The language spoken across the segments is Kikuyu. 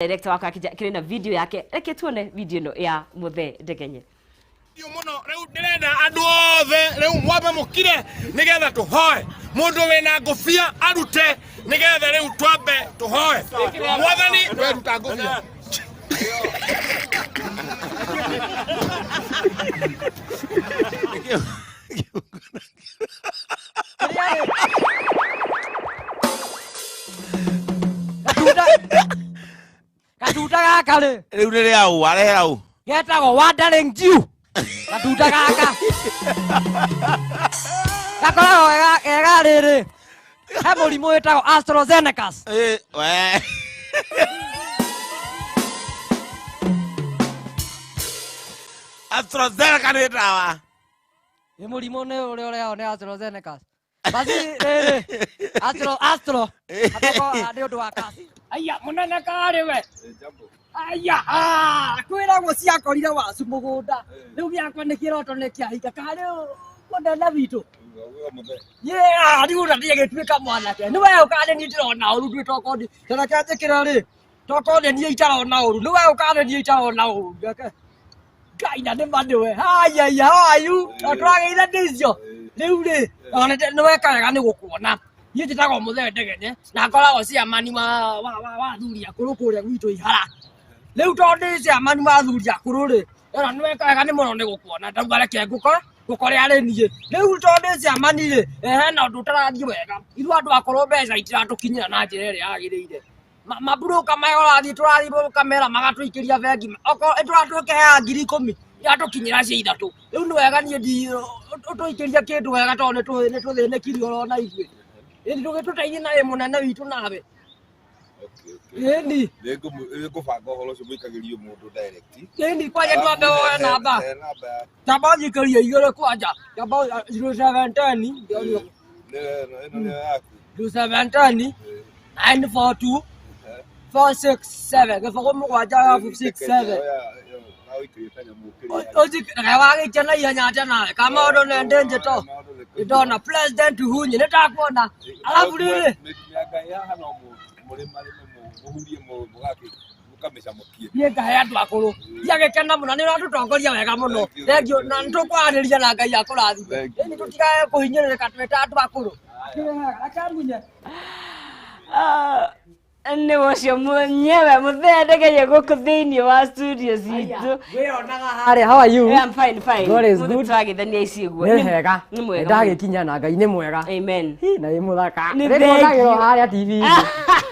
Director wakwa akĩrĩ na video yake, reke tuone video ĩno ya Mũthee Ndegenye. Thank you muno. Riu ndirenda andu othe riu mwambe mukire nigetha tuhoe. Mundu wina ngubia arute nigetha riu twambe tuhoe Mwathani. Weruta ngubia. Gatunda gatunda gaka rĩ Riu nĩ rĩa ũ arehera ũ? Getagwo wandering Jew. Gatunda gaka gakoragwo kega rĩrĩ, he mũrimũ wĩtagwo AstraZeneca. Eh, we. AstraZeneca nĩ ndawa. Nĩ mũrimũ nĩ ũrĩa ũrehagwo nĩ AstraZeneca. Basi rĩrĩ Astro Astro atoko nĩ ũndũ wa kasi. Aya mũnene karĩ we. Aya kwĩragwo ciakorire wacu mũgũnda. Rĩu gĩakwa nĩ kĩroto nĩ kĩahinga karĩ mũnene witũ. Yeah, rĩu ona ndiagĩtuĩka mwanake. Nĩ we ũkarĩ niĩ ndĩrona ũru ndwĩ tokondi. Reke njĩkĩre rĩ. Tokonde niĩ itarona ũru. Nĩ we ũkarĩ niĩ itarona ũru. Reke. Ngai na nĩ ma nĩwe. Haya, how are you? Na tũrageitha icio. Rĩu rĩ, ona nĩ weka wega nĩ gũkuona. Niĩ njĩtagwo Mũthee Ndegenye na ngoragwo ciamani wa athuri akũrũ kũrĩa gwitũ Ihara. Rĩu tondũ ndĩ ciamani wa athuri akũrũ rĩ, ona nĩ weka wega nĩ mũno nĩ gũkuona. Ndauga reke ngũkore ngũkore arĩ niĩ. Rĩu tondũ ndĩ ciamani rĩ, hena ũndũ ũtarathiĩ wega. Ithuĩ andũ akũrũ mbeca itiratũkinyĩra na njĩra ĩrĩa yagĩrĩire. Maburoka maya ũrathiĩ tũrathiĩ gũkamera magatũikĩria bengi okorwo tũratũkĩheaga 10,000 iratũkinyĩra cia ithatũ. Rĩu nĩ wega niĩ ndi ũtũikĩrie kĩndũ wega tondũ nĩ tũthĩnĩkire orona ithuĩ. Ĩni ndũgĩtũteithie na wĩ mũnene witũ nawe. Ĩni. Nĩngũbanga ũhoro ũcio mũikagĩrio mũndũ direct. Ĩni kwanja twambe woe namba. He namba yaku. Namba njikĩrie igĩrĩ kwanja. Namba 0710 Nĩ ĩno nĩyo yaku. 0710 942 467 07 7. Ũthikĩrĩria na ihenya atĩa nawe ka maũndũ nĩ ndĩ njĩto ndona President Uhunyi nĩ ndakuona alafu rĩrĩ. Niĩ ngahe andũ akũrũ ndiagĩkena mũno nĩ ũratũtongoria wega mũno, thengiũ na nĩ tũkwaranĩria na Ngai akũrathime. Ĩni tũtigae kũhinyĩrĩrĩka twĩ ta andũ akũrũ. Reke munye. Ah, nĩ ũcio mwenyewe Mũthee Ndegenye gũkũ thĩinĩ wa studio citũ. Wĩyonaga harĩa. How are you? Yeah, I'm fine, fine. God is Mũthee good. tũragĩthania ici ũguo. Nĩ hega. Nĩ mwega. Ndagĩkinya na Ngai nĩ mwega. Amen. Hi, na wĩ mũthaka. Nĩ Rĩrĩ thank wonagĩrwo you. harĩa TV-inĩ.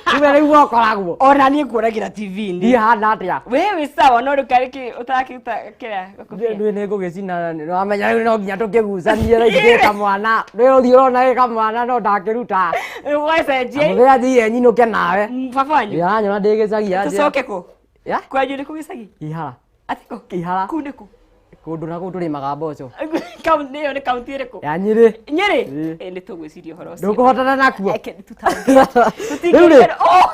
Rĩu rĩu ũkoragwo. Ona niĩ kuonagĩra TV-inĩ. Ndiĩ hana atĩa. We wĩ sawa no rĩu karĩ kĩ ũtarakĩruta kĩrĩa gũkobia? Ndĩ nĩ ngũgĩcina nĩwamenya rĩu no nginya tũkĩgucanie rĩu ndĩ kamwana. Rĩu ũthiĩ ũrona gĩ kamwana no ndakĩruta. Ũgacenjia. Mũthenya thiĩ nyinũke nawe. Baba wanyu. Aranyona ndĩ gĩcagi anjĩra- Tũcoke kũ? Ya? Kwanyu nĩ kũ gĩcagi? Ihara. Atiko? Kĩihara. Kũu nĩ kũ? Kũndũ na kũu tũrĩmaga mboco. Kaunti ĩyo nĩ kaunti ĩrĩkũ? Ya Nyĩrĩ. Nyĩrĩ? Ĩĩ. Ĩ nĩ tũgwĩciria ũhoro ũcio. Ndũkũhotana nakuo. Eke tũtangĩ. Rĩu rĩ, Oh!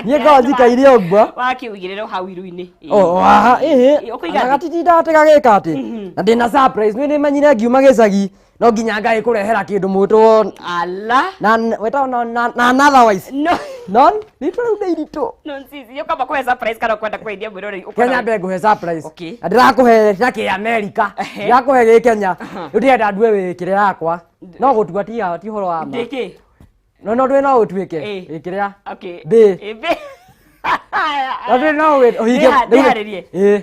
niĩ ngoragwo njikaire ũguo. Wakĩũigĩrĩra hau iru-inĩ. Oh, aha, ĩhĩ. Ĩ, ũkũiga Ona thĩ. gatitindaga atĩ gagĩka atĩ. Na ndĩna surprise, nĩ nĩmenyire ngiuma gĩcagi no nginya ngagĩkũrehera kĩndũ mwĩtwo Ala. na wetagwo na otherwise. No. Non, ritũ rĩu nĩ iritũ. No sisi, yo kama kũhe surprise kana kwenda kwendia mwĩroreri. Kenya mbe ngũhe surprise. Okay. Na ndĩrakũhe na kĩ America. Ehe. Ndĩrakũhe gĩ Kenya. Rĩu ndĩrenda ndue wĩkĩre yakwa. No gũtua ti ũhoro wa ma. Ndĩkĩ? No ndũĩ no ũtuĩke. Ĩ. Wĩkĩre. Okay. Ndĩ. Ĩ, bĩ. No ndũĩ no ũhinge. Ndĩharĩrie. Ĩ.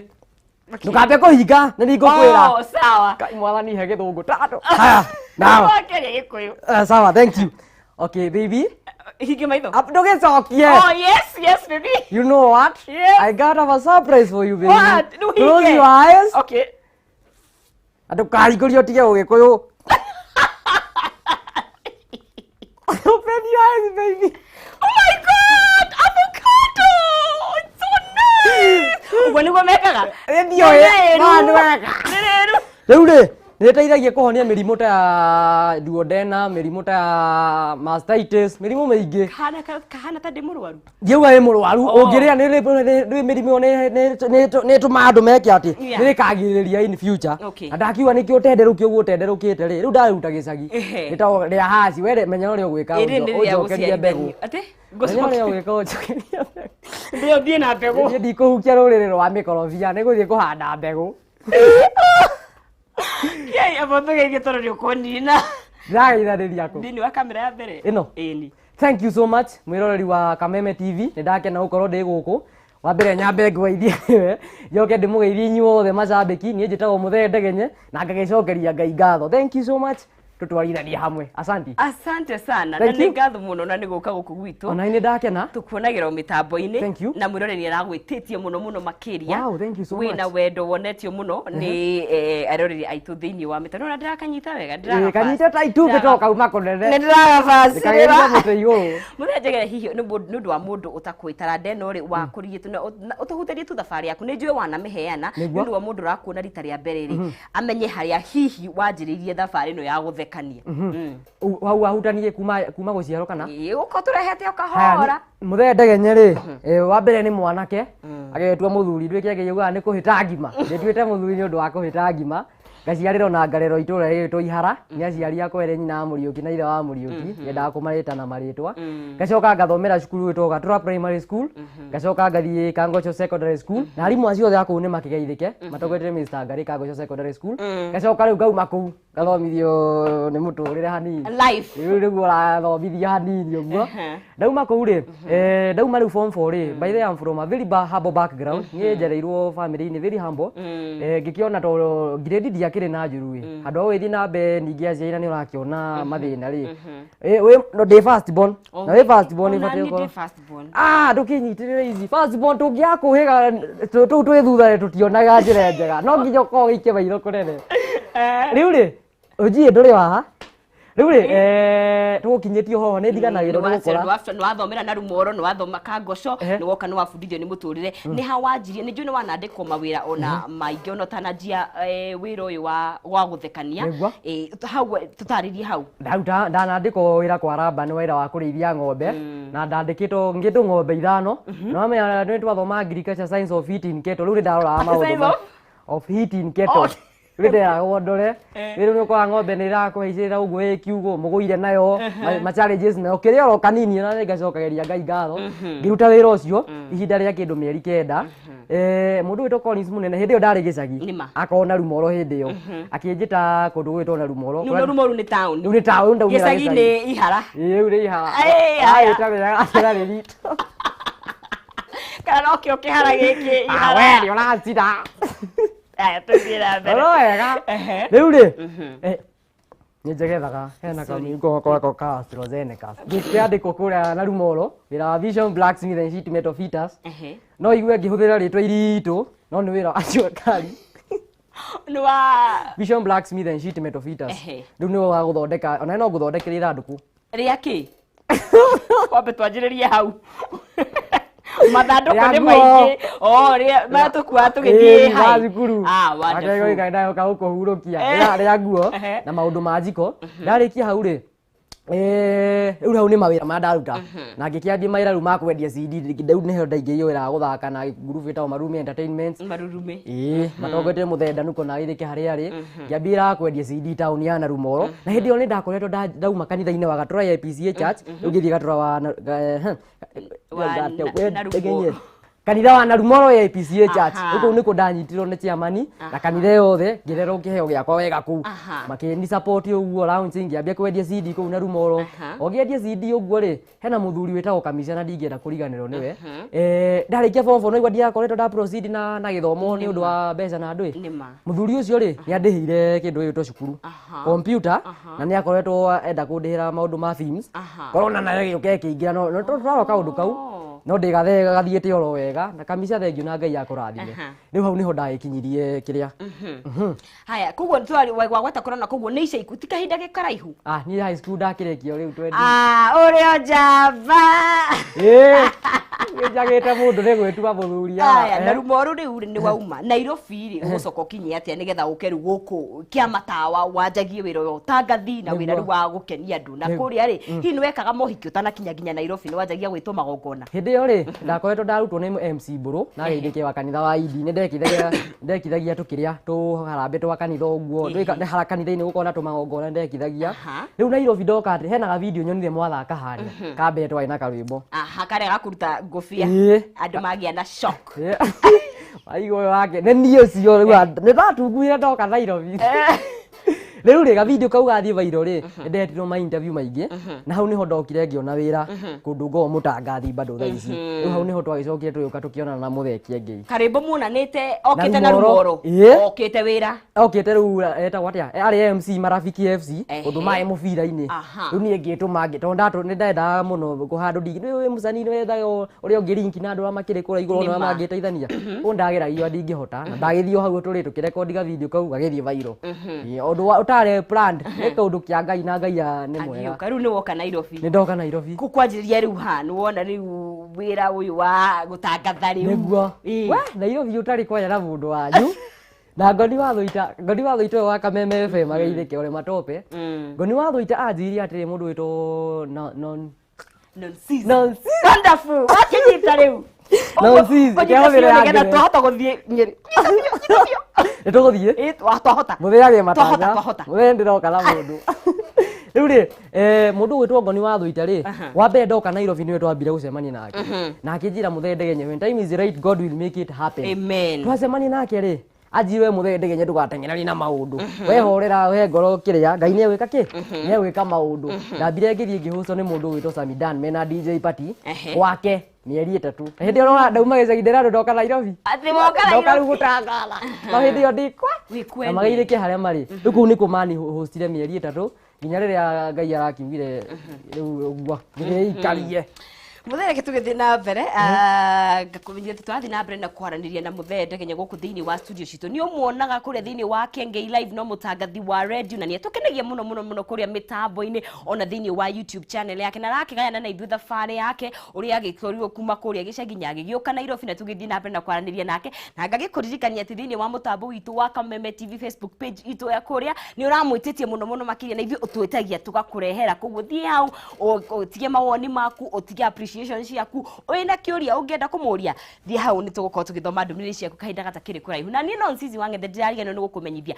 Ndũkambe kũhinga nĩ ningũkwĩra. Oh, sawa. Ngai mwathani he gĩthũngũ tandũ. Haya, now. Wakĩaria Gĩkũyũ. Sawa, thank you. Okay, baby. Hinge maitho. Ndũgĩcokie. Oh, yes, yes, baby. You know what? Yes. I got a surprise for you, baby. What? Rĩu Close hinge. your eyes. Okay. Na ndũkahingũrie ũtige ũgĩkũyũ. Open your eyes, baby. Oh my God, avocado! It's so nice. Ũguo nĩguo mekaga? Ĩ ndiũĩ. Nĩ rĩru. Ma, nĩ wega. Nĩ rĩru. Rĩu rĩ, Nĩ ĩteithagia kũhonia mĩrimũ ta ya duodena, mĩrimũ ta ya mastitis, mĩrimũ mĩingĩ. Kahana ta ndĩ mũrwaru. Ndiauga wĩ mũrwaru. Oh. Ũngĩrĩa nĩ mĩrimũ ĩyo nĩ ĩtũmaga andũ meke atĩ nĩ ĩkagirĩrĩria in future. Na ndakiuga nĩkĩo ũtenderũki ũguo ũtenderũkĩte rĩ, rĩu ndarĩruta gĩcagi. Nĩ ta rĩa haci we menya ũrĩa ũgwĩka Ĩrĩ nĩ rĩa ũnjokerie mbegũ. gũciarithanio. Atĩ? Menya ũrĩa ũgwĩka ũnjokerie mbegũ. Ndĩyo thiĩ na mbegũ. Niĩ ndikũhukia rũrĩrĩ rwa mĩkorobia, nĩ gũthiĩ kũhanda mbegũ. Kĩai amba tũgeithie tondũ nĩ ũkũnina. Ndĩrageithanĩria kũ? Thĩinĩ wa kamera ya mbere. Ĩno? Ĩni. Thank you so much mwĩroreri wa Kameme TV, nĩ ndakena gũkorwo ndĩ gũkũ. Wa mbere nyambe ngũgeithie nĩwe, njoke ndĩmũgeithie inyuothe macambĩki. Niĩ njĩtagwo Mũthee Ndegenye na ngagĩcokeria Ngai ngatho. Thank you so much, tũtwarithanie hamwe. Asanti. Asante sana. Na Thank nĩ you. ngatho mũno na nĩ gũka gũkũ gwitũ. Ona nĩ ndakena. Tukuonagĩra o mĩtambo-inĩ. Thank you. Na mwĩroreri aragwĩtĩtie mũno mũno makĩria. Wow, thank you so Wĩna much. wendo wonetio mũno nĩ aroreri aitũ thĩinĩ wa mĩtandao. Na ndĩrakanyita wega. Ĩĩ, kanyite ta itumbĩ to kauma kũnene. Nĩ ndĩragabacĩrĩra. Kageria mũtĩ igũrũ. Mũthenya njegere hihi nĩ ũndũ wa mũndũ ũtakũĩ taranda ĩno rĩ wakũririe tu na ũtũhutĩrie tu thabarĩ yaku, nĩ njũĩ wanamĩheana. Nĩ Nĩguo. ũndũ wa mũndũ ũrakuona rita rĩa mbere rĩ, amenye harĩa hihi wanjĩrĩirie thabarĩ ĩno ya gũthekania. Hau wahutanirie kuma gũciarwo kana? Ĩĩ, ũko tũrehete o Haya, kahora. Mũthee Ndegenye rĩ, wa mbere nĩ mwanake agetua mũthuri, nduĩke angĩugaga nĩ kũhĩta ngima, ndĩtuĩte mũthuri nĩ ũndũ wa kũhĩta ngima. Ngaciarĩrwo na ngarerwo itũra rĩgĩtwo Ihara, nĩ aciari akwa erĩ, nyina wa Mũriũki na ithe wa Mũriũki, nyendaga kũmarĩta na marĩtwa. Ngacoka ngathomera cukuru wĩtagwo Gatũra Primary School, ngacoka ngathiĩ Kangocho Secondary School, na arimũ acio othe a kũu nĩ makĩgeithĩke, matongoretio nĩ Mr. Ngarĩ Kangocho Secondary School. Ngacoka rĩu ngauma kũu ngathomithio nĩ mũtũrĩre hanini. Life. Rĩu nĩguo ũrathomithia hanini ũguo. Ndauma kũu rĩ, ndauma rĩu form 4 rĩ, by the way I'm from a very humble background. Niĩ njereirwo family-inĩ very humble. Ngĩkĩona tondũ grade ndiakĩrĩ na njũru ĩ, handũ ha ũgĩthiĩ na mbere ningĩ aciari na nĩ ũrakĩona mathĩna rĩ. No ndĩ first born. Na wĩ first born Ona ĩbatiĩ niĩ ndĩ gũkorwo. first born. Ah, ndũkĩnyitĩrĩre ici. First born tũngĩaga kũhĩga tũu twĩ thutha rĩ, tũtionaga njĩra njega. No nginya ũkorwo ũgĩikia maitho kũnene. Rĩu rĩ, ũnjiĩ ndũrĩ waha. Rĩu rĩ, tũgũkinyĩtie ũhoro nĩ ndiganagĩrwo nĩ gũkora. Nĩ wathomera na Rumoro, nĩ wathoma Kangoco, nĩ woka nĩ wabundithio nĩ mũtũrĩre. Nĩ ha wanjirie, nĩ njũĩ nĩ wanandĩkwo mawĩra ona maingĩ ona ũtananjia wĩra ũyũ wa gũthekania. Nĩguo. Hau tũtarĩrie hau. Ndaruta ndanandĩkwo wĩra kwa Ramba, nĩ wĩra wa kũrĩithia ng'ombe, na ndandĩkĩtwo ngĩtwo ng'ombe 5. Na wamenya nĩ twathoma agriculture science of heat in cattle, rĩu nĩ ndaroraga maũndũ Science of? of heat in cattle. Oh. Rĩu nderagwo ndore rĩu nĩ ũkoraga ng'ombe nĩ ĩrakũhaicĩrĩra ũguo ĩ kiugũ mũgũire nayo ma challenges nayo kĩrĩa oro kanini, na nĩngacokagĩria Ngai ngatho. Ngĩruta wĩra ũcio ihinda rĩa kĩndũ mĩeri 9. Mũndũ wĩtwo Collins Mũnene, hĩndĩ ĩyo ndarĩ gĩcagi, Nĩma. akorwo na Rumoro hĩndĩ ĩyo, akĩnjĩta kũndũ gwĩtwo na Rumoro. Rĩu Rumoro nĩ town. Rĩu nĩ town, ndaumĩra Gĩcagi gĩcagi. nĩ Ihara. Ĩĩ, rĩu nĩ Ihara. Ĩĩ, haya. Arĩta wega, atĩra nĩ ritũ. Kana no kĩo kĩhara gĩkĩ Ah, Ihara. we nĩ ũracina. Aya, tũthiĩ na mbere. Oro wega. Rĩu rĩ, nĩ njegethaga hena kamĩhuko gakwa ka AstraZeneca. Ngĩkĩandĩkwo kũrĩa na Rumoro, wĩra wa Vision Blacksmith and Sheet Metal Fitters. No igue ngĩhũthĩra rĩtwa iritũ, no nĩ wĩra wa jua kali. Nĩ wa Vision Blacksmith and Sheet Metal Fitters. Rĩu nĩwe wa gũthondeka, ona no ngũthondekere ithandũkũ. Rĩa kĩ? Kwambe twanjĩrĩrie hau. Mathandũkũ Rĩa nĩ nguo. maingĩ. Oh, rĩa marĩa tũkuaga tũgĩthiĩ Ĩĩ, ma high. thukuru. Ah, wonderful. Ategũikara gũkũhurũkia. Rĩa nguo na maũndũ ma njiko. Ndarĩkia hau rĩ, rĩu hau nĩ mawĩra marĩa ndaruta. Na ngĩkĩambia mawĩra rĩu ma kwendia CD, rĩu nĩho ndaingĩrire wĩra wa gũthaka na group ĩtagwo Marurumĩ Entertainment. Marurumĩ. Ĩĩ, matongoretie Mũthee Nduko na gĩthĩke harĩa arĩ. Ngĩambia wĩra wa kwendia CD taũni ya Narumoro. Na hĩndĩ ĩyo nĩ ndakoretwo ndauma kanitha-inĩ wa Gatũra ya APCA Church, rĩu ngĩthiĩ Gatũra wa Wa Narumoro. Kanitha wa Narumoro ya APCA Church. Aha. Rĩu kũu nĩkuo ndanyitirwo nĩ chairman na kanitha yothe, ngĩrerwo kĩheo gĩakwa wega kũu. Aha. Makĩni support ũguo launching, ngĩambia kwendia CD kũu Narumoro. Aha. O ngĩendia CD ũguo rĩ, hena mũthuri wĩtagwo Kamisha na ndingĩenda kũriganĩrwo nĩwe. Ndarĩkia form 4 naigua ndiakoretwo nda proceed na gĩthomo nĩ ũndũ wa mbeca na andũ ĩ. Nĩma. Mũthuri ũcio rĩ, nĩ andĩhĩire kĩndũ gĩgwĩtwo cukuru. Aha. Computer, na nĩ akoretwo enda kũndĩhĩra maũndũ ma films. Aha. Corona nayo ĩgĩũka ĩkĩingĩra, no tũrarora kaũndũ kau. Oh. No ndĩgathe gathiĩte oro wega na kamica, thengiũ na Ngai akũrathime. Rĩu hau nĩho ndagĩkinyirie kĩrĩa. Haya, koguo twari wagweta corona, koguo nĩ ica ikuhĩ, ti kahinda gĩkaraihu. Ah, niĩ high school ndakĩrĩkia rĩu 20. Ah, ũrĩ o njamba. Ĩĩ, njagĩte mũndũ nĩ gwĩtua mũthuri. Aya, na rumoru rĩu rĩ, nĩ wauma Nairobi rĩ, ũgũcoka ũkinye atĩa nĩgetha ũke rĩu gũkũ kĩa matawa wanjagie wĩra ũyũ ũtangathi na wĩra rĩu wa gũkenia andũ na kũrĩa rĩ, hihi nĩ wekaga mohiki ũtanakinya nginya Nairobi? Nĩ wanjagia gwĩtwo magongona? Hĩndĩ ĩyo rĩ, ndakoretwo ndarutwo nĩ MC Mbũrũ na gĩthĩ wa kanitha wa Idi. Nĩ ndekithagia tũkĩrĩa tũharambĩ twa kanitha ũguo. Nĩ hara kanitha-inĩ gũkorwo na tũmagongona nĩ ndekithagia. Rĩu Nairobi ndoka atĩ hena ga video nyonire mwathaka harĩa ka mbere twarĩ na karwĩmbo. Aha, karĩa gakũruta ngũbia. Ĩĩ. Andũ magĩa na shock. Waigua ũyũ wake nĩ niĩ ũcio rĩu nĩ ndatunguire ndoka Nairobi. Rĩu rĩ, gavideo kau gathiĩ viral rĩ, nĩ ndetirwo ma interview maingĩ na hau nĩho ndokire ngĩona wĩra kũndũ ngoragwo mũtangathi bado thaa ici. Rĩu hau nĩho twagĩcokire tũgĩũka tũkĩonana na Mũthee Kĩengei. Karĩmbo muonanĩte okĩte na Rumoro. rumoro. Ĩĩ. Okĩte wĩra. Okĩte rĩu etagwo atĩa, arĩ MC Marafiki FC. Ũndũ maĩ mũbira-inĩ. Rĩu niĩ ngĩtũma tondũ nĩ ndendaga mũno kũhandũ nĩ wĩ mũcani, nĩ wethaga ũrĩa ũngĩ link na andũ arĩa makĩrĩ kũrĩa igũrũ Nĩ na ma. arĩa mangĩteithania. Ũũ ndageragia ndingĩhota na ndagĩthiĩ o hau tũrĩ tũkĩrekondi ga video kau gagĩthiĩ viral. Ĩĩ, ũndũ ũtarĩ planned, nĩ kaũndũ kĩa Ngai na Ngai nĩ mwega. Agĩũka rĩu nĩ woka Nairobi. Nĩ ndoka Nairobi. Kwanjĩrĩria rĩu ha nĩ wona rĩu wĩra ũyũ wa gũtangatha rĩu? Nĩguo. Ĩĩ. We Nairobi ũtarĩ kwaya na mũndũ wanyu na Ngoni wa Thũita, Ngoni wa Thũita ũyũ wa Kameme FM ageithĩke ũrĩ matope. Ngoni wa Thũita anjĩrire atĩrĩ, mũndũ wĩtwo no no Nonsense. Nonsense. Wonderful. Wakinyita rĩu. Nonsense. Ũnyite Kĩahũthĩro biũ ya nĩgetha ngeretha. twahota gũthiĩ Nyĩrĩ. Nyita biũ, nyita biũ. Nĩ tũgũthiĩ. Ĩĩ, twahota. Mũthee agĩe Twahota, matanya. twahota. Mũthee ndĩroka na mũndũ rĩu rĩ, mũndũ ũgwĩtwo Ngoni wa Thũita rĩ, wa mbere ndoka Nairobi nĩwe twambire gũcemania nake na akĩnjĩra, "Mũthee Ndegenye, when time is right, God will make it happen." Amen. Twacemania nake rĩ, anjire, "We Mũthee Ndegenye, ndũgateng'eranie na maũndũ, wehorera we ngoro kĩrĩa Ngai nĩ egwĩka kĩ nĩ egwĩka maũndũ." Ndambire ngĩthiĩ ngĩhũcwo nĩ mũndũ ũgwĩtwo Samidan mena DJ Party gwake mĩeri 3. Na hĩndĩ ĩyo ũrona ndauma gĩcagi, ndĩrandũ ndoka Nairobi. Atĩ woka Ndoka rĩu Nairobi. gũtangatha, no hĩndĩ ĩyo ndikwa Wĩ na kwene. magaithĩke harĩa marĩ rĩu. Kũu nĩkuo mani hostire mĩeri 3 nginya rĩrĩa Ngai arakiugire rĩu ũguo ngĩikarie. Mũthee, reke tũgĩthiĩ na mbere. Ngakũmenyithia atĩ tũrathiĩ na mbere na kwaranĩria na Mũthee Ndegenye gũkũ thĩinĩ wa studio citũ. Nĩ ũmuonaga kũrĩa thĩinĩ wa Kengei Live, no mũtangathi wa radio na nĩ atũkenagia mũno mũno mũno kũrĩa mĩtambo-inĩ ona thĩinĩ wa YouTube channel yake, na arakĩgayana na ithuĩ thabarĩ yake ũrĩa agĩkorirwo kuma kũrĩa gĩcagi nginya agĩgĩũka Nairobi, na tũgĩthiĩ na mbere na kwaranĩria nake. Na ngagĩkũririkania atĩ thĩinĩ wa mũtambo witũ wa Kameme TV Facebook page itũ ya kũrĩa nĩ ũramwĩtĩtie mũno mũno makĩria, na ithuĩ ũtwĩtagia tũgakũrehera. Koguo thiĩ hau ũtige mawoni maku, ũtige appreciation ciaku, wĩna kĩũria ũngĩenda kũmũria, thiĩ hau, nĩ tũgũkorwo tũgĩthoma ndũmĩrĩri ciaku kahinda gatakĩrĩ kũraihu. Na niĩ no Nsizi wa Ng'ethe ndĩrariganĩrwo nĩ gũkũmenyithia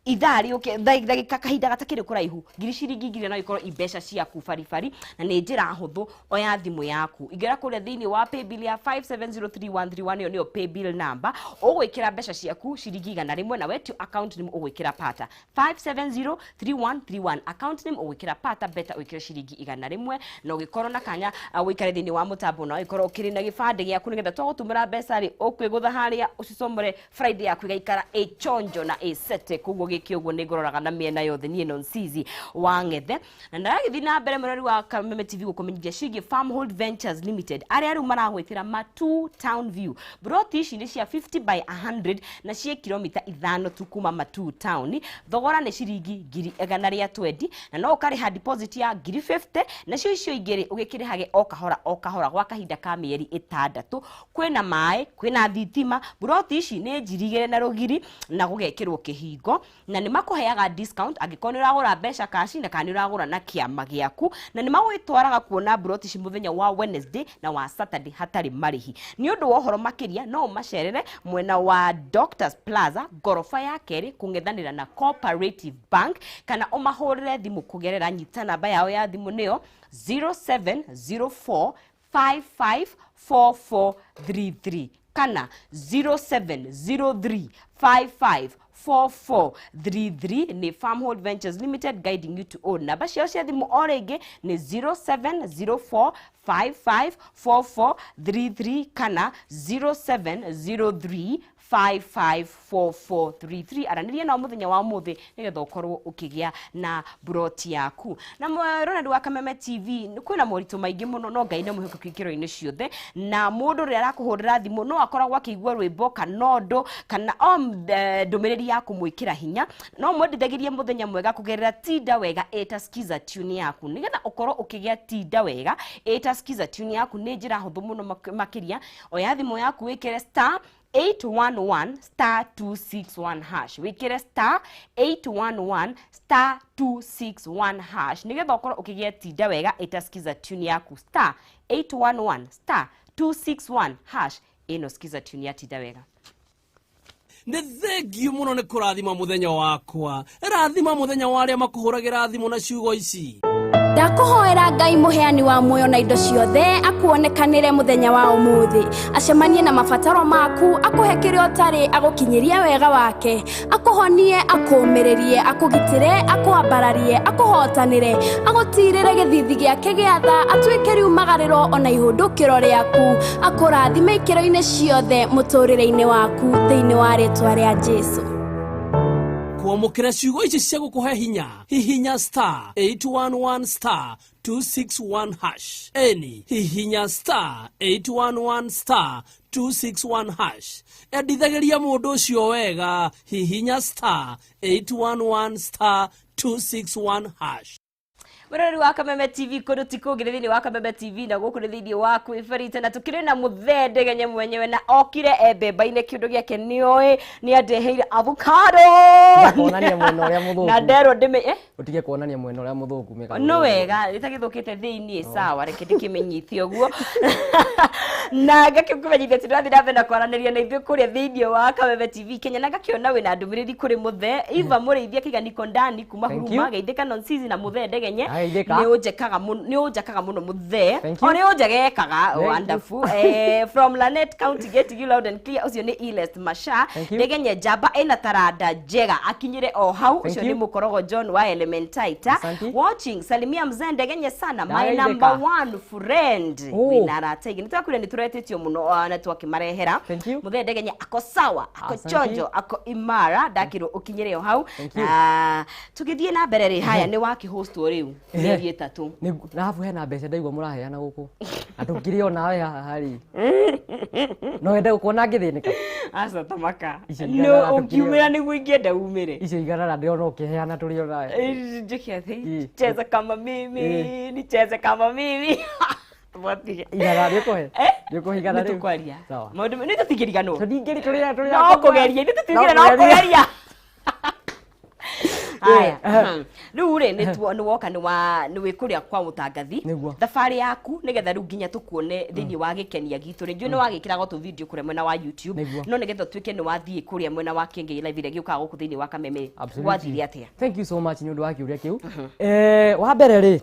ithaa rĩũke ndagĩka kahinda gatakĩrĩ kũraihu, ngiri ciringi 1000 no ikorwo i mbeca ciaku baribari, na nĩ njĩra hũthũ. Oya thimũ yaku, ingĩra kũrĩa thĩinĩ wa paybill ya 5703131, ĩyo nĩyo paybill number. Ũgwĩkĩra mbeca ciaku ciringi 100 na wetio account name ũgwĩkĩra pata 5703131, account name ũgwĩkĩra pata beta, ũĩkĩre ciringi 100 na ũgĩkorwo na kanya ũikare thĩinĩ wa mũtambo na ũgĩkorwo ũkĩrĩ na gĩbandĩ gĩaku nĩgetha twagũtũmĩra mbeca rĩ, ũkwĩgũtha harĩa ũcicomore Friday yaku ĩgaikara ĩchonjo na ĩcete. Koguo gĩkĩ ũguo nĩ ngũroraga na mĩena yothe. Niĩ Nonsizi wa Ng'ethe na ndĩragĩthiĩ na mbere mwĩrori wa Kameme TV gũkũmenyithia ciĩgiĩ Farmhold Ventures Limited, arĩa rĩu maragwĩtĩra Matu Town View. Broti ici nĩ cia 50 by 100 na ciĩ kilomita 5 tu kuma Matu Town. Thogora nĩ ciringi 120,000 na no ũkarĩha deposit ya ngiri 50, nacio icio ingĩ rĩ, ũgĩkĩrĩhage o kahora o kahora gwa kahinda ka mĩeri 6. Kwĩna maĩ, kwĩna thitima. Buroti ici nĩ njirigĩre na rũgiri na gũgekĩrwo kĩhingo, na nĩ makũheaga discount angĩkorwo nĩ ũragũra mbeca kaci na kana nĩ ũragũra na kĩama gĩaku, na nĩ magwĩtwaraga kuona buroti ici mũthenya wa Wednesday na wa Saturday hatarĩ marĩhi. Nĩ ũndũ wa ũhoro makĩria, no ũmacerere mwena wa Doctors Plaza, ngoroba ya kerĩ kũng'ethanĩra na Cooperative Bank, kana ũmahũrĩre thimũ kũgerera, nyita namba yao ya thimũ nĩyo 0704 554433 kana 0703 554433. Nĩ Farmhold Ventures Limited, guiding you to own. Namba ciao cia thimũ o rĩngĩ nĩ 0704 554433 kana 0703. 554433. Aranĩria nao mũthenya wa ũmũthĩ nĩgetha ũkorwo ũkĩgĩa na buroti yaku. Na mwĩroreri wa Kameme TV, kwĩna moritũ maingĩ mũno, no Ngai nĩ mwĩhokeku ikĩro-inĩ ciothe, na mũndũ ũrĩa arakũhũrĩra thimũ no akoragwo akĩigua rwĩmbo kana ũndũ kana o ndũmĩrĩri ya kũmwĩkĩra hinya. No mwendithagĩrie mũthenya mwega kũgerera Tinda Wega ĩta Skiza tune yaku, nĩgetha ũkorwo ũkĩgĩa Tinda Wega ĩta Skiza tune yaku. Nĩ njĩra hũthũ mũno makĩria. Oya thimũ yaku, wĩkĩre star 811 star 261 hash, wĩkĩre star 811 star 261 hash nĩgetha ũkorwo ũkĩgĩa Tinda Wega ĩta Skiza tune yaku, star 811 star 261 hash. Ĩno Skiza tune ya Tinda Wega. Nĩ thengiũ mũno nĩ kũrathima mũthenya wakwa. Rathima mũthenya wa arĩa makũhũragĩra thimũ na ciugo ici. Ndakũhoera Ngai mũheani wa muoyo na indo ciothe akuonekanĩre mũthenya wa ũmũthĩ, acemanie na mabataro maku, akũhe kĩrĩa ũtarĩ, agũkinyĩrie wega wake, akũhonie, akũũmĩrĩrie, akũgitĩre, akũambararie, akũhotanĩre, agũtirĩre gĩthithi gĩake gĩa tha, atuĩke riumagarĩro ona ihũndũkĩro rĩaku, akũrathime ikĩro-inĩ ciothe mũtũrĩre-inĩ waku, thĩinĩ wa rĩtwa rĩa Jesu. Kwamũkĩra ciugo ici cia gũkũhe hinya, hihinya star 811 star 261 hash. Eni, hihinya star 811 star 261 hash. Endithagĩria mũndũ ũcio wega, hihinya star 811 star 261 hash. Mwĩroreri wa Kameme TV, kũndũ ti kũngĩ nĩ thĩinĩ wa Kameme TV, na gũkũ nĩ thĩinĩ wa kwĩbarita, na tũkĩrĩ na mũthee Ndegenye mwenyewe, na okire embemba-inĩ kĩũndũ gĩake nĩoĩ nĩ andeheire avocado. Kuonania mwena ũrĩa mũthũku. Na nderwo ndĩmĩ Ũtige kuonania mwena ũrĩa mũthũku mĩka. No wega rĩtagĩthũkĩte thĩiniĩ. Sawa, reke ndĩkĩmenyithie ũguo na ngakĩkũmenyithia atĩ ndĩrathiĩ na mbere na kwaranĩria na ithuĩ kũrĩa thĩiniĩ wa Kameme TV Kenya, na ngakĩona wĩna ndũmĩrĩri kũrĩ mũthee Eva Mũrĩithi akĩiga niko ndani kuma Thank Huruma. you. Geithĩka Nonsizi na mũthee Ndegenye. Ageithĩka. Nĩ ũnjekaga mũno, nĩ ũnjakaga mũno mũthee. Thank you. O nĩ ũnjegekaga. Thank you. Wonderful. From Lanet County, getting you loud and clear. Ũcio nĩ Elest Masha. Thank you. Ndegenye njamba ĩna taranda njega akinyire o hau. Thank Ũcio nĩ you. mũkorogo John wa Elementaita. Asante. Watching, salimia mzee Ndegenye sana, my Ndageithĩka. number one friend. Oh. Wĩna arata aingĩ, nĩtwakwĩra nĩtũretĩtio mũno, na twakĩmarehera. Thank you. Mũthee Ndegenye ako sawa, ako Asante. chonjo, ako imara, ndakĩrwo ũkinyĩre o hau. Thank you. Tũgĩthiĩ na mbere rĩ, haya, nĩ wakĩhostwo rĩu mĩeri 3. Na habu hena mbeca ndaigua mũraheana gũkũ na ndũngĩrĩ onawe haha rĩ, no wende gũkuona ngĩthĩnĩka. Aca, tamaka. Icio no igarara tũkĩrĩ ũngiumĩra ona. nĩguo ingĩenda umĩre. Icio igarara ndĩrona ũkĩheana tũrĩ onawe. Njĩke atĩ Ĩ. cheza kama mimi, nicheze kama mimi. Tũbatige. Igana rĩũkũhe. Eh? Rĩũkũhe igana rĩu. Nĩtũkwaria. Sawa. Maũndũ nĩ tũtingĩriganwo. Tũtingĩri tũrĩa tũrĩa No kũgeria, ithuĩ tũtiugire no kũgeria. Haya, rĩu rĩ, nĩ woka, nĩ wĩ kũrĩa kwa mũtangathi. Nĩguo. Thabarĩ yaku nĩgetha rĩu nginya tũkuone thĩinĩ wa gĩkenia gitũ rĩ, njũĩ nĩ wagĩkĩraga tũ video kũrĩa mwena wa YouTube. Nĩguo. No nĩgetha ũtuĩke nĩ wathiĩ kũrĩa mwena wa Kĩengei Live ĩrĩa gĩũkaga gũkũ thĩinĩ wa Kameme, Absolutely. gwathire atĩa? Thank you so much nĩ ũndũ wa kĩũria kĩu. Wa mbere rĩ,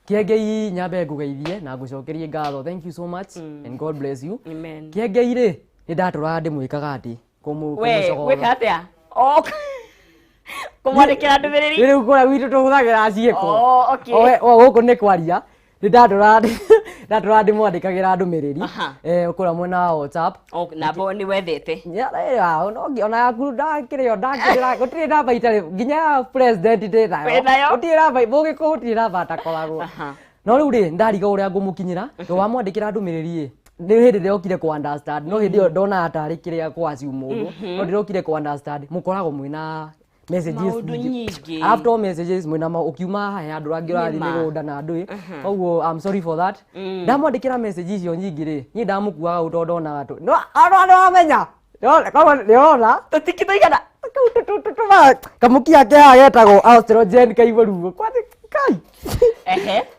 Kĩengei, nyambe ngũgeithie na ngũcokerie ngatho. Thank you so much and God bless you. Amen. Kĩengei rĩ, nĩ ndatũraga ndĩmwĩkaga atĩ We kũmũcogotha. gwĩka atĩa? Oh, kũmwandĩkĩra ndũmĩrĩri. Rĩu kũrĩa gwitũ tũhũthagĩra ciĩko. Oh, okay. O gũkũ nĩ kwaria. Nĩ ndatũraga ndĩmwandĩkagĩra ndũmĩrĩri kũrĩa mwena wa WhatsApp. Oh, nabo nĩ wethete. Ona yaku ndakĩrĩ o ndakĩrĩ, gũtirĩ namba itarĩ, nginya ya president ndĩ nayo. Wĩ nayo? Gũtirĩ namba mũgĩkũyũ, gũtirĩ namba atakoragwo. No rĩu rĩ, ndariga ũrĩa ngũmũkinyĩra to wamwandĩkĩra ndũmĩrĩri ĩ, nĩ hĩndĩ ndĩrokire kũ understand, no hĩndĩ ĩyo ndonaga tarĩ kĩrĩa kũ assume mũndũ, no ndĩrokire kũ understand mũkoragwo mwĩna messages Maũndũ nyingĩ. After messages mwĩna ũkiuma haha he andũ angĩ ũrathiĩ Nĩ ma. mĩgũnda na andũ ĩ, koguo I'm sorry for that. Ndamwandĩkĩra message icio nyingĩ rĩ, niĩ ndamũkuaga ũũ tondũ ndonaga tũ no andũ andũ amenya koguo nĩũrona tũtikĩtũigana. Kamũkia ke haha getagwo Austrogen kaigua ruo kwani kai.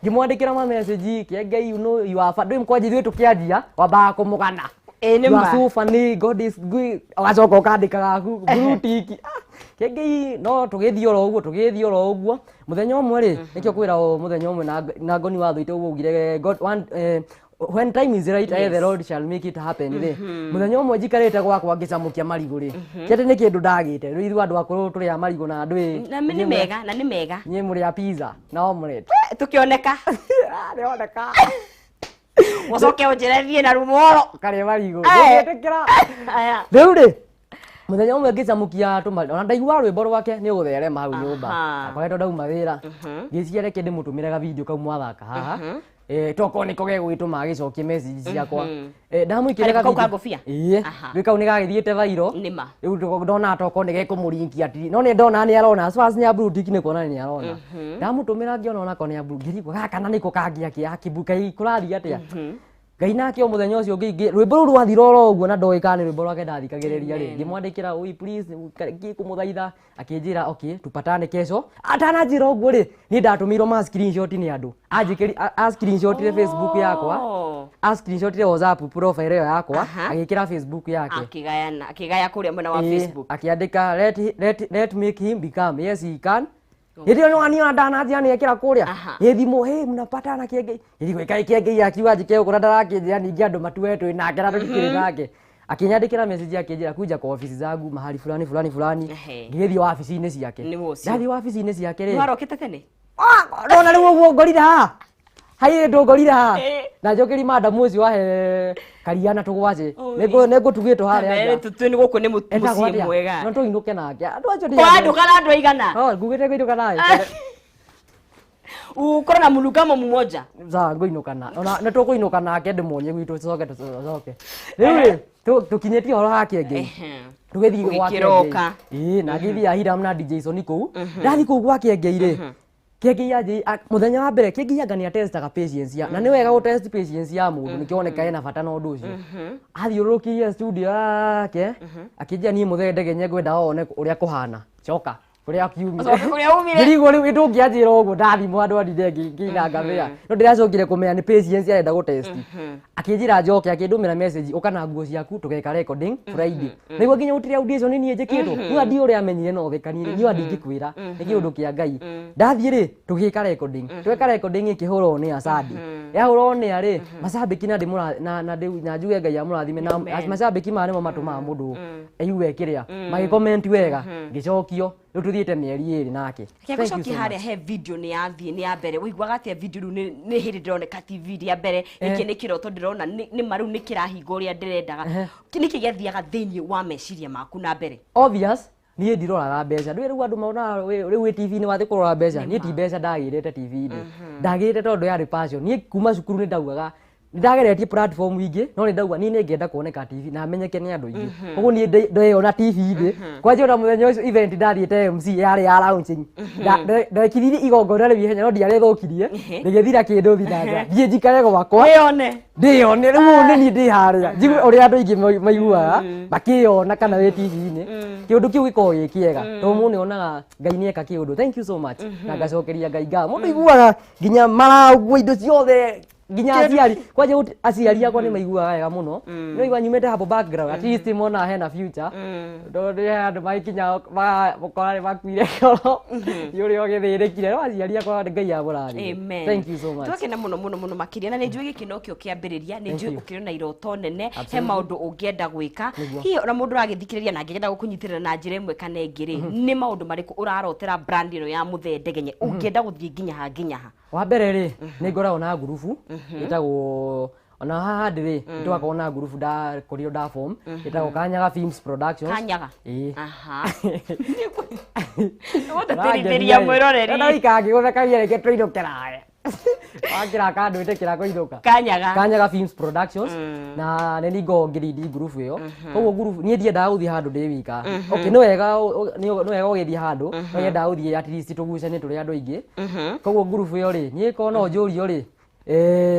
Ngĩmwandĩkĩra ma message, Kĩengei, you know you are ndũĩ kwanja ithuĩ tũkĩanjia wambaga kũmũgana. Ĩ, nĩ You are ma. so funny, God is good. Ũgacoka ũkandĩka gaku blue tick. Ah, Kĩengei, no tũgĩthiĩ oro ũguo, tũgĩthiĩ oro ũguo, mũthenya ũmwe rĩ, nĩkĩo kwĩra o mũthenya ũmwe na ngoni watho ũguo ugire God one, when time is right, I the Lord shall make it happen rĩ. Mũthenya ũmwe njikarĩte gwakwa ngĩcamũkia marigũ rĩ, ti atĩ nĩ kĩndũ ndagĩte rĩu, ithuĩ andũ akũrũ tũrĩa marigũ na andũ ĩ Na nĩ mega, na nĩ mega. Inyuĩ mũrĩa pizza na omelette. Tũkĩoneka. Ah, nĩoneka. Ucoke unjĩre thiĩ na rumoro. Karĩa marigũ. Eh. Ndũngĩtĩkĩra. Aya. Rĩu rĩ, mũthenya ũmwe ngĩcamũkia tũma ona ndaigua rwĩmbo rwake nĩ ũgũtherema hau nyũmba. Akoretwo ndauma wĩra, ngĩciria reke ndĩmũtũmĩre gavideo kau mwathaka haha. Tokorwo nĩko gegũgĩtũma agĩcokie message ciakwa. Ndamwĩkĩrĩra Harĩ kau ka gavideo- ngũbia? Ĩĩ. Rĩu kau nĩ gagĩthiĩte viral. Nĩma. Rĩu ndonaga tokorwo nĩ gekũmũrinkia tiri, no nĩ ndona nĩ arona, as far as nĩ ya blue tick nĩ kuona nĩ arona. Ndamũtũmĩra ngĩona onako nĩ ya blue, ngĩrigwo gaka na nĩko kangĩ akĩ akĩmbu kai kũrathiĩ atĩa. Ngai nake o mũthenya ũcio ũngĩ rwĩmbo rũu rwathira oro ũguo na ndoĩ kana nĩ rwĩmbo rwake ndathikagĩrĩria rĩ, ngĩmwandĩkĩra, "Oi, please, ngĩkũmũthaitha." Akĩnjĩra, "Okay, tupatane kesho." Atananjĩra ũguo rĩ, niĩ ndatũmĩirwo ma screenshot nĩ andũ anjĩkĩri a screenshotire Facebook yakwa, a screenshotire WhatsApp profile ĩyo yakwa, agĩkĩra Facebook yake. Akĩgayana, akĩgaya kũrĩa mwena wa Facebook. Akĩandĩka, let make him become, yes he can." Hĩndĩ ĩyo nĩwaniona ndananjĩra nĩekĩra kũrĩa ĩ thimũ, "Hey, mnapatana Kĩengei." Ĩrigwo ĩkaĩ Kĩengei akiuga njĩke ũguo na ndarakĩnjĩra ningĩ andũ matue twĩ nake na tũtikĩrĩ nake. Akĩnyandĩkĩra message akĩnjĩra kuja kwa ofisi zangu mahali fulani fulani fulani. Ngĩgĩthiĩ wabici-inĩ ciake. Nĩguo ũcio. Ndathiĩ wabici-inĩ ciake rĩ, Nĩwarokĩte tene? Ndona rĩu ũguo ngorire haha hairĩ ndũ ngorire haha na njũkĩri madamu ũcio wahe karia na tũgwacĩ nĩngũtugĩtwo harĩa nja. Tũtue nĩ gũkũ nĩ Etagwo mũciĩ atĩa? mwega. No tũinũke nake andũ acio. Kwa andũ kana andũ aigana? Oh, ngugĩte ngũinũka nawe. Ukorwo na mũrugamo mmoja. Sawa, ngũinũka na ona nĩ tũkũinũka nake ndĩmuonie gwitũ tũcoke tũcoke. Rĩu rĩ, tũkinyĩtie ũhoro wa Kĩengei, tũgĩthiĩ gwa Kĩengei. Ũgĩkĩroka. Ĩĩ, na ngĩthiĩ Hiram na DJ Soni kũu. Ndathiĩ kũu gwa Kĩengei rĩ, Kĩengei anjĩ mũthenya wa mbere Kĩengei anga nĩ atestaga patience ya, na nĩ wega gũtest patience ya mũndũ nĩkĩoneka ena bata na ũndũ ũcio. Athiũrũrũkĩirie studio yake akĩnjĩra, "Niĩ mũthee Ndegenye ngwenda wone ũrĩa kũhana, coka kũrĩa kiumire." Ũcoke kũrĩa umire. Ngĩrigwo rĩu ndũngĩanjĩra ũguo ndathimwo andũ andinde ngĩina ngabĩa, no ndĩracokire kũmenya nĩ patience arenda gũtest. Akĩnjĩra njoke, akĩndũmĩra message, "Ũka na nguo ciaku tũgeka recording Friday." Nĩguo nginya gũtirĩ audition niĩ njĩkĩtwo niĩ ndiũ ũrĩa amenyire no thekanie niĩ ndingĩkwĩra nĩ kĩũndũ kĩa Ngai. Ndathiĩ rĩ, tũgĩka recording, tweka recording ĩkĩhũrwo nĩ Asadi, yahũrwo nĩ arĩ macambĩki na ndĩmũra na na ndĩ- na njuge Ngai amũrathime na macambĩki maya nĩmo matũmaga mũndũ aigue kĩrĩa magĩcomment wega. Ngĩcokio rĩu tũthiĩte mĩeri 2 nake. Reke Thank you ngũcokie so harĩa much. he video nĩ yathiĩ nĩ ya mbere, ũiguaga atĩa video rĩu nĩ hĩndĩ ndĩroneka TV rĩa mbere? Gĩkĩ nĩ kĩroto ndĩrona, nĩ ma rĩu nĩ kĩrahinga ũrĩa ndĩrendaga? Nĩkĩ gĩathiaga thĩinĩ wa meciria maku na mbere? Obvious, niĩ ndiroraga mbeca. Ndũĩ rĩu andũ monaga rĩu wĩ TV-inĩ wathiĩ kũrora mbeca. Niĩ ti mbeca ndagĩrĩte TV-inĩ, ndagĩrĩte tondũ yarĩ passion. Niĩ kuma cukuru nĩ ndaugaga nĩ ndageretie platform ingĩ, no nĩ ndauga niĩ nĩ ngenda kuoneka TV na menyeke nĩ andũ aingĩ. Koguo niĩ ndeyona TV-inĩ kwanja. Ona mũthenya ũcio event ndathiĩte MC yarĩ ya launching. Ndekithirie igongona rĩu ihenya no ndiarĩthũkirie, rĩgĩthira kĩndũ thinaja thiĩ njikare gwakwa. Wĩyone. Ndĩyone rĩu ũũ nĩ niĩ ndĩ harĩa njigue ũrĩa andũ aingĩ maiguaga makĩyona kana wĩ TV-inĩ. Kĩũndũ kĩu gĩkoragwo gĩ kĩega tondũ mũndũ nĩonaga Ngai nĩeka kĩũndũ. Thank you so much na ngacokeria Ngai ngatho. Mũndũ aiguaga nginya maraũguo indo ciothe, nginya aciari kwanja aciari akwa nĩ maiguaga wega mũno. Nĩ waigua nyumĩte hapo background, at least monaga hena future, tondũ nĩ andũ magĩkinya magakora nĩ makuire ngoro nĩ ũrĩa ũgĩthĩnĩkire, no aciari akwa Ngai amũrathime. Amen. Thank you so much. Twakena mũno mũno mũno makĩria na nĩ njũĩ gĩkĩ nokĩo kĩambĩrĩria. Nĩ Thank njũĩ you. ũkĩrĩ na iroto nene he Absolutely. maũndũ ũngĩenda gwĩka. Nĩguo. Hihi ona mũndũ ũragĩthikĩrĩria na angĩenda gũkũnyitĩrĩra na njĩra ĩmwe kana ĩngĩ rĩ, nĩ maũndũ marĩkũ ũrarotera brand ĩno ya Mũthee Ndegenye? Ũngĩenda gũthiĩ nginya ha nginya ha? Wa mbere rĩ, nĩ ngoragwo na ngurubu ĩtagwo, ona haha ndĩ rĩ, nĩtwakorwo na ngurubu ndakorirwo nda form ĩtagwo Kanyaga Films Productions. Kanyaga? Ĩĩ. Aha, nĩgũtĩtĩrithĩria mwĩroreri. Ona wikara ngĩgũthekagia, reke tũinũke nawe wakĩra kandwĩtĩkĩra kũinũka. Kanyaga. Kanyaga Films Productions, na nĩ ningoo ngĩrindi ngurubu ĩyo. Koguo ngurubu niĩ ndiendaga gũthiĩ handũ ndĩ wika. Okay, nĩ wega nĩ wega ũgĩthiĩ handũ, no nyendaga gũthiĩ at least tũgucanie tũrĩ andũ aingĩ. Koguo ngurubu ĩyo rĩ, niĩ korwo no njũrio rĩ,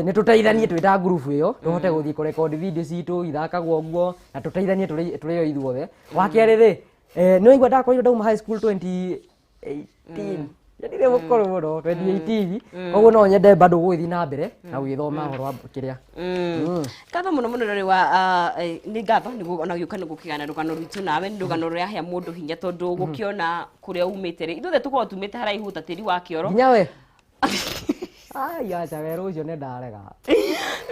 nĩ tũteithanie twĩ ta ngurubu ĩyo tũhote gũthiĩ kũrekondi video citũ ithakagwo ũguo na tũteithanie tũrĩ o ithuothe. Wa kerĩ rĩ, nĩ waigua ndakorirwo ndauma high school 2018, ndirĩ mũkũrũ mũno, 2018. Koguo no nyende bado gũgĩthiĩ na mbere na gũgĩthoma ũhoro wa kĩrĩa. Ngatho mũno mũno rĩ wa nĩ ngatho nĩguo ona gĩũka nĩ gũkĩgana rũgano rwitũ nawe. Nĩ rũgano rũrahea mũndũ hinya tondũ gũkĩona kũrĩa umĩte rĩ, ithuothe tũkoragwo tumĩte haraihu ta tĩri wa kĩoro. Nginya we. Ai, aca werũ ũcio nĩ ndarega.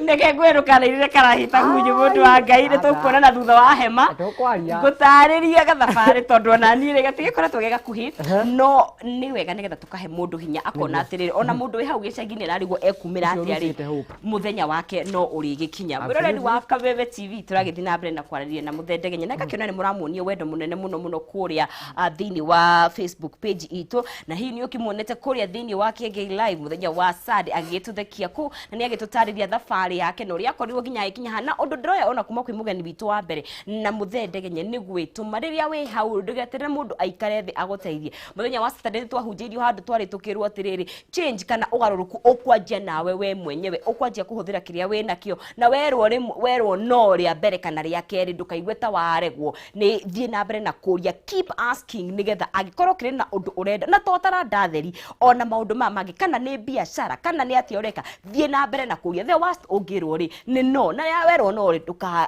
Neke ngwĩrũkanĩrire karahita hunyu mũndũ wa Ngai, nĩ tũkuonana thutha wa hema. Tũkwaria. Ngũtarĩria gathabarĩ tondũ ona niĩ rĩ gatigĩkoretwo ge gakuhĩ, no nĩ wega nĩgetha tũkahe mũndũ hinya akona atĩrĩrĩ, ona mũndũ wĩ hau gĩcagi-inĩ ararigwo ekumĩra Ũcio atĩa rĩ, ũrucĩte hope. Mũthenya wake no ũrĩgĩkinya. Mwĩroreri wa Kameme TV, tũragĩthiĩ na mbere na kwaranĩria na Mũthendegenya na ngakĩona nĩ mũramuonia wendo mũnene mũno mũno kũrĩa thĩinĩ wa Facebook page itũ, na hihi nĩ ũkĩmuonete kũrĩa thĩinĩ wa Kĩengei Live mũthenya wa Sunday agĩgĩtũthekia kũu, na nĩ agĩtũtarĩria thabarĩ yake na ũrĩa akorirwo nginya agĩkinya haha. Na ũndũ ndĩroya ona kuma kwĩ mũgeni witũ wa mbere na Mũthendegenye nĩ gwĩtũma rĩrĩa wĩ hau ndũgeterere mũndũ aikare thĩ agũteithie. Mũthenya wa Saturday nĩ twahunjĩirio handũ twarĩ tũkĩrwo atĩrĩrĩ, change kana ũgarũrũku ũkwanjia nawe we mwenyewe, ũkwanjia kũhũthĩra kĩrĩa wĩ nakĩo, na werwo rĩmwe, werwo no rĩa mbere kana rĩa kerĩ, ndũkaigue ta waregwo, nĩ thiĩ na mbere na kũria, keep asking, nĩgetha angĩkorwo kĩrĩ na ũndũ ũrenda na to taranda theri, ona maũndũ maya mangĩ, kana nĩ biacara kana nĩ atĩa ũreka, thiĩ na mbere na kũria. The worst ũngĩrwo rĩ nĩ no, na rĩrĩa werwo no rĩ,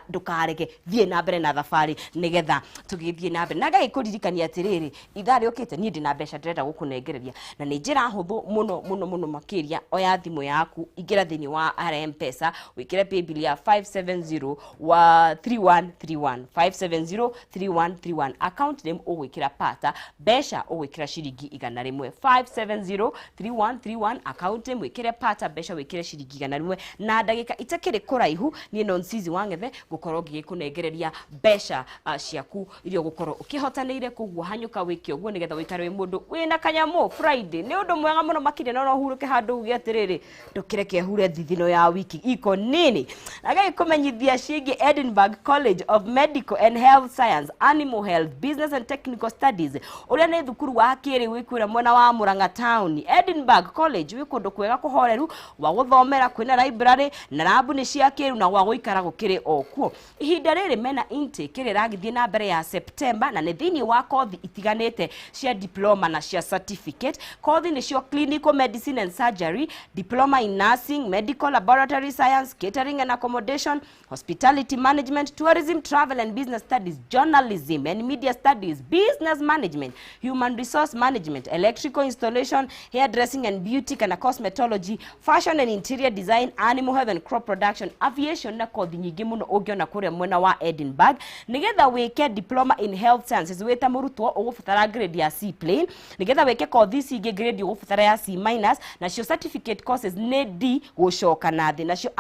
ndũkarege, thiĩ na mbere na thabarĩ nĩgetha tũgĩthiĩ na mbere. Na ngagĩkũririkania atĩrĩrĩ, ithaa rĩũkĩte niĩ ndĩna mbeca ndĩrenda gũkũnengereria, na nĩ njĩra hũthũ mũno mũno mũno makĩria. Oya thimũ yaku, ingĩra thĩinĩ wa M-Pesa, wĩkĩre paybill ya 570 wa 3131, 570 3131, account name ũgwĩkĩra Pata, mbeca ũgwĩkĩra ciringi 100. 570 3131, account name wĩkĩre Pata, mbeca wĩkĩre ciringi 100, na ndagĩka itakĩrĩ kũraihu niĩ no Nsizi wa Ng'ethe ngũkorwo ngĩgĩkũnengereria mbeca ciaku iria ũgũkorwo ũkĩhotanĩire. Koguo hanyũka wĩke ũguo nĩgetha ũikare wĩ mũndũ wĩna kanyamũ Friday. Nĩ ũndũ mwega mũno makĩria, no hurũke handũ uge atĩrĩrĩ, ndũkĩreke hure thithino ya wiki iko nini. Na ngagĩkũmenyithia ciĩgiĩ Edinburgh College of Medical and Health Science, Animal Health, Business and Technical Studies, ũrĩa nĩ thukuru wa kĩrĩu wĩ kũrĩa mwena wa Murang'a Town. Edinburgh College wĩ kũndũ kwega kũhoreru gwa gũthomera, kwĩna library na rabu nĩ cia kĩrĩu, na gwa gũikara gũkĩrĩ o kuo. Ihinda rĩrĩ mena intake ĩrĩa ĩragĩthiĩ na mbere ya September, na nĩ thĩinĩ wa kothi itiganĩte cia diploma na cia certificate. Kothi nĩcio clinical medicine and surgery, diploma in nursing, medical laboratory science, catering and accommodation, hospitality management, tourism, travel and business studies, journalism and media studies, business management, human resource management, electrical installation, hairdressing and beauty kana cosmetology, fashion and interior design, animal health and crop production, aviation na kothi nyingĩ mũno ũngĩona kũrĩa mwena wa Edinburgh. Nĩgetha wĩke diploma in health sciences wĩta mũrutwo ũgũbatara grade ya C plain, nĩgetha wĩke kothi ici ingĩ grade ũgũbatara ya C minus, nacio certificate courses nĩ D gũcoka na thĩ, nacio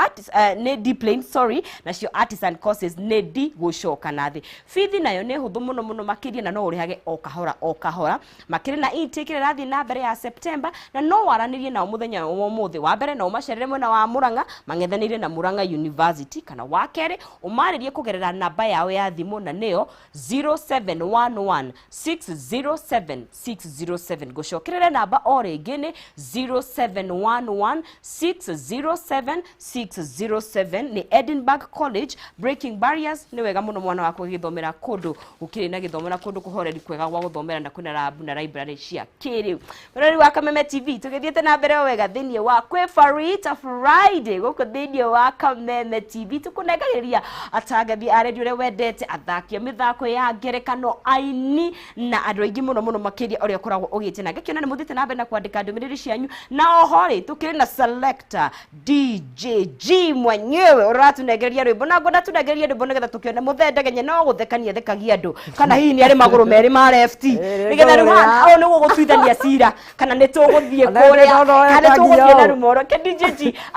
nĩ D plain, sorry, nacio artisan courses nĩ D gũcoka na thĩ. Bithi nayo nĩ hũthũ mũno mũno makĩria, na no ũrĩhage o kahora o kahora. Makĩrĩ na intake ĩrĩa ĩrathiĩ na mbere ya September, na no waranĩrie nao mũthenya wa ũmũthĩ wa mbere, na ũmacerere mwena wa Murang'a mang'ethanĩire na Murang'a University, kana wa kerĩ ũmarĩrie kũgerera namba yao ya thimũ, na nĩyo 0711 607 607. Ngũcokerere namba o rĩngĩ, nĩ 0711 607 607. Nĩ Edinburgh College, breaking barriers. Nĩ wega mũno mwana waku agĩthomera kũndũ gũkĩrĩ na gĩthomo na kũndũ kũhoreri kwega gwa gũthomera, na kwĩna rabu na library cia kĩrĩu. Mũrori wa Kameme TV, tũgĩthiĩte na mbere o wega thĩinĩ wa kwĩ Farita Friday gũkũ thĩinĩ wa Kameme TV, tũkũnengagĩrĩria atangathi a redio ũrĩa wendete, athaki a mĩthako ya ngerekano, aini na andũ aingĩ mũno mũno makĩria ũrĩa ũkoragwo ũgĩte, na ngakĩona nĩ mũthiĩte na mbere na kwandĩka ndũmĩrĩri cianyu. Na oho rĩ, tũkĩrĩ na selector DJ G mwenyewe ũratunengereria rwĩmbo, na ngwenda tunengereria rwĩmbo nĩgetha tũkĩone Mũthendegenye no gũthekania thekagia andũ, kana hihi nĩ arĩ magũrũ merĩ ma left, nĩgetha rĩu haha ũyũ nĩguo gũtuithania cira kana nĩ tũgũthiĩ Ona kũrĩa ndĩrona kana nĩ tũgũthiĩ na ekagia ũũ. rumoro. Ke DJ G.